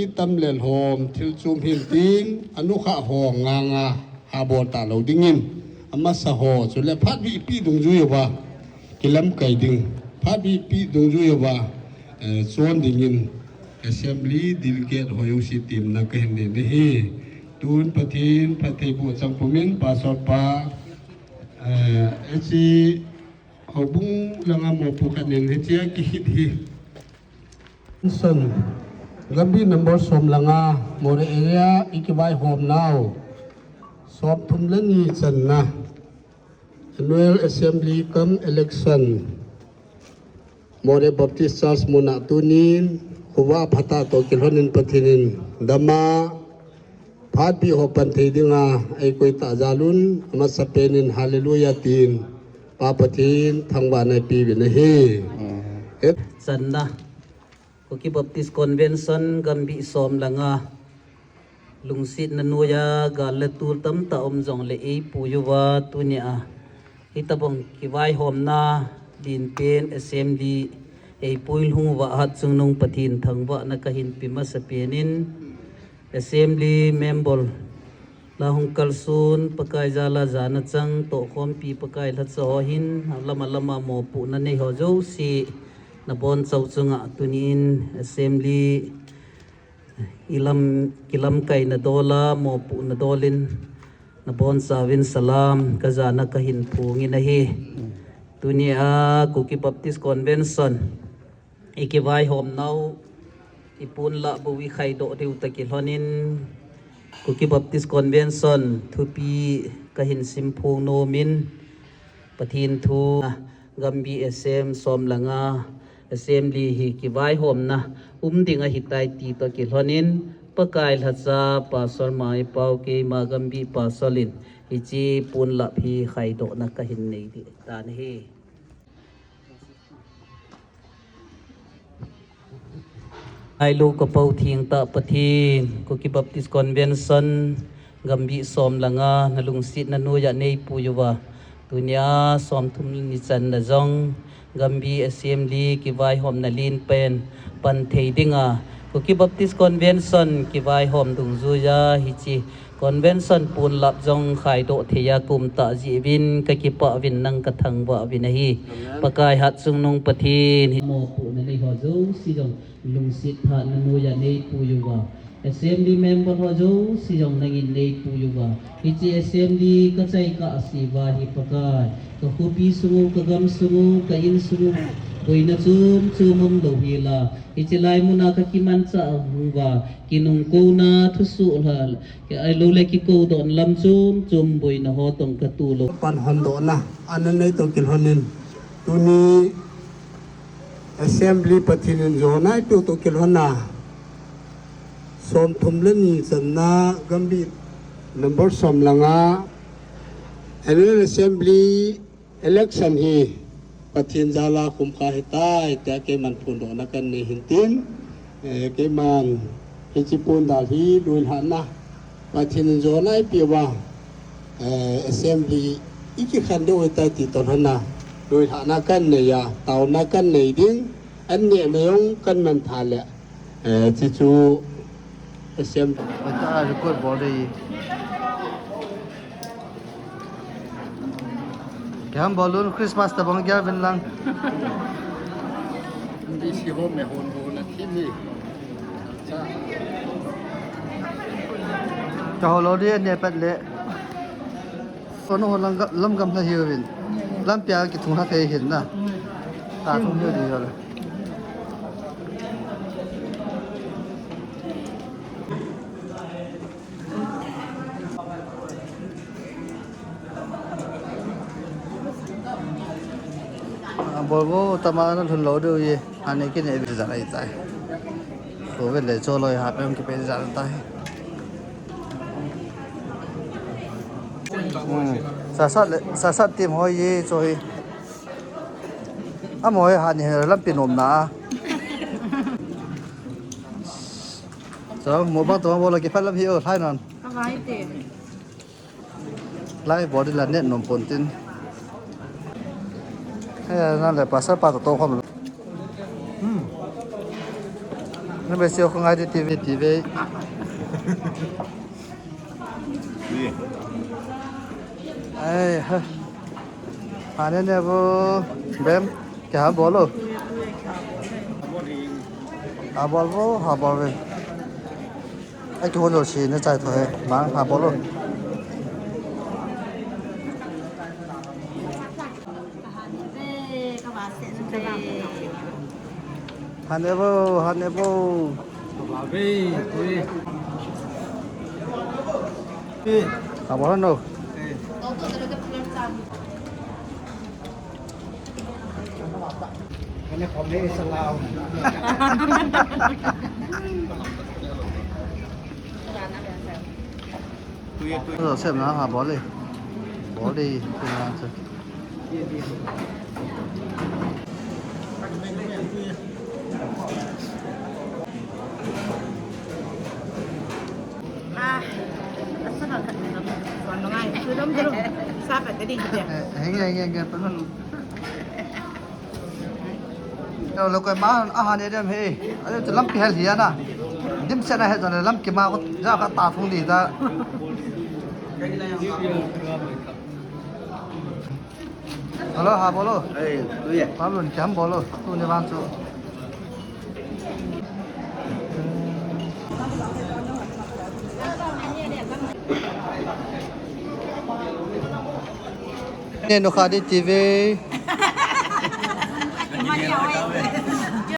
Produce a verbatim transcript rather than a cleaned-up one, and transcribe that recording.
Tam le lhom thil chum hin tin, anukha ho nganga habol talou dingin, amasa ho chule phat bi ipi dungjui uva kilamkai ding, phat bi ipi dungjui uva, eh, chon dingin assembly delegate ho jouse temna kahin nei ahi. Tun Pathen phatthei boh chang pumin, Pastor pa, eh, hiche houbung langa mopo khat in hichea kihit hi. Son, Gambih number som langa, Moreh area ikivaihom nau. Som thum le ni channa. Annual Assembly cum election. Moreh Baptist Church muna tunin, khovah phatah toh kilhonin Pathen in dama, phat bi ho pan thei dinga, eikoi tah jalun, amasapen in hallelujah tin, Pa Pathen thangvahna ipeuvin ahi. Channa. Kuki Baptist Convention Gambih som langa, lungsetna noiya gal le tol tamtah um jongle eipui uva tunia hitobang kivaihomna dinpen assembly eipui lhung uva hatchungnung Pathen thangvahna kahin pe masapen in, assembly member la hung kalson, Pakai jala jana chang, tohkhompi Pakai lhacha ho hin, alama lama mopohna nei ho jouse, nabonchau chunga tunin assembly ilam, kilamkaina dola, mopohna dolin, nabonchauvin salam kajana kahin phongin ahi. Tunia Kuki Baptist Convention ikivaihom nau, ipon lah bou ikhaidoh diu toh kilhonin, Kuki Baptist Convention thupi kahin simphong nomin, Pathen thu, Gambih A S M som langa assembly hi kivaihomna um ding ahitai ti toh kilhonin, Pakai lhacha Pastor Maipao, keima Gambih Pastor in hiche ponlap hi khaidohna kahin nei ding tan ahi. Ngailou kapao thengtah Pathen, Kuki Baptist Convention Gambih som langa nalungsetna noiya neipui uva, tunia somthum ni channa jong Gambih Assembly kivaihomna lenpen pan thei dinga, Kuki Baptist Convention kivaihom dungjuiya hiche Convention ponlap jong khaidoh theiya kaum tah jeh uvin kakipah uvin nang kathangvah uvin ahi. Pakai hatchungnung Pathen hi mopohna nei ho jouse jong lungset phatna noiya neipui uva, Assembly member ho jouse jong nangin neipui uva, hiche Assembly kachai kahse uva hi Pakai, kakhopi sung u, kagam sung u, ka in sung u, boina chom chom umlou hela, hiche lai muna kakimanchah uva, kinungkouna thusoh lha, ahiloule kikoudohna lam chom chom boina ho toh katoh lou. Pan hondohna ana nei toh kilhonin, tuni Assembly Pathen in jona eipeu toh kilhona, somthum le ni channa Gambih number som langa Annual Assembly election hi Pathen jala khumkha ahitai tia keiman phondohna kanei hintin, eh, keiman hiche pondal hi loilhahna Pathen in jona eipeuva, eh, Assembly ikikhen diu ahitai ti toh kilhona loilhahna kanei a, taona kanei ding, annehna jong kaman tha le, eh, hiche chu Assembly. Record bol dei. Kiham bol un, Christmas tabang gel uvin lang. Hindi si home hon hon na thimi. Kahol lou ding, ane pat le. Kono ho lam gam, lam gam lha hiuvin. Lampia kithung lha thei hin na. Ta thung hiu ding jole. Bol vo tama na lhun lou diu ahi. Ani kine bil jat ahitai. Ko vel le choloi ha pem kipe jat tai. Hmm. Sasa le, sasa tim hoi ye cho hi. Amo hoi ha ni lampi nom na. Cho mo bang to bol le kiphat lam hi o thai non. Ka vai te. Lai bol ding la net nom pon tin. He, na le pastor pa to to khom. Hmm. Nebe sio ko ngai di T V, T V. Ai ha. Hane ne bo. Bem. Kya ha bolo? Ha bol bo, ha bol be. Ai ki hon lo si ne chai tho he. Bang ha bolo. Hane bo, hane bo. Habo hano. Rồi xem nó hả, bỏ đi. Bỏ đi. Henge, henge, henge. Lo koi ma a ha ne dem he. Ale tu lampi hel hi ana. Dim se na he jana lampi ma ko ja ka ta thung di ta. Hello, ha bolo. Ei, tu ye. Pablo, ni kya bolo? Tu ne ban chu. Ne no khadi T V.